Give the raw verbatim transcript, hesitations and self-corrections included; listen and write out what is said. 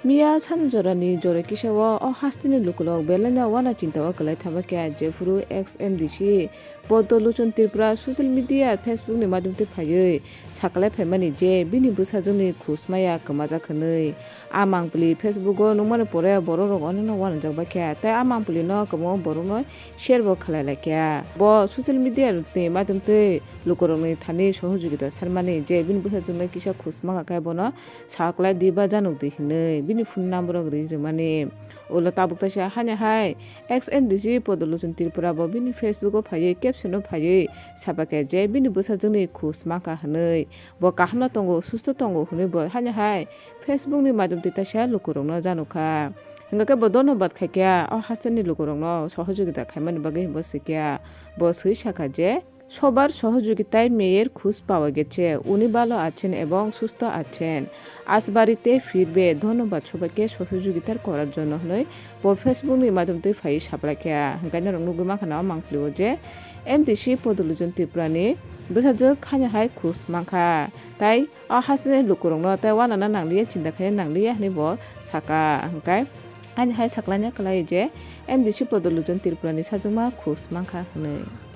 Miya sani jorani jora kisa o, o hasteni lukurok belaino uana chinta o kwlai thangba khe, jephuru ex M D C Poddo Lochon Tripura social media, Facebook ni madhyam twi phaiwi saklai phaimani je bini bwsajwkni khus maya kwmajak hwnwi. A mangpili Facebook o nukmani pore borok rok onek no uanajak bai kha, tei a mangpili no kwbangma borok no share bo khlai lai kha. Bo social media ni madhyam twi lukurokni thani sohojogita sarmani je bini bwsajwkno kisa khus mangkha khe bono saklai di ba janok di hinwi bini phone number rok ri rwmani. Ulo tabuk taisa haino hai ex M D C Poddo Lochon Tripura bo bini Facebook o phaiwi caption o phaiwi sapakha je bini bwsajwkni khus mangkha hinwi. Bo kaham no tongo, susto tongo hinwi bo haino hai Facebook ni madhyam twi taisa lukurokno janokha. Hingkha khe bo dhonnobad khaikha o hasteni lukurokno sohojogita khaimani bagwi bo swikha. Bo swi sakha je, সবার সহযোগিতায় মেয়ের খোঁজ পাওয়া গেছে। উনি ভালো আছেন এবং সুস্থ আছেন। আজ বাড়িতে ফিরবে। ধন্যবাদ সবাইকে সহযোগিতার করার জন্য hinwi bo Facebook ni madhyam twi phaiwi saplaikha. Hingkhe norok nugwi mankha na o mangpili o je M D C Poddo Lochon Tripura ni bwsajwk haino hai khus mangkha. Tai o hasteni lukurokno tei uanana nangliya, chinta khaina nangliya hinwi bo sakha. Hingkhe haino hai saklaina kwlai je M D C Poddo Lochon Tripura ni sajwkma khus mangkha hinwi.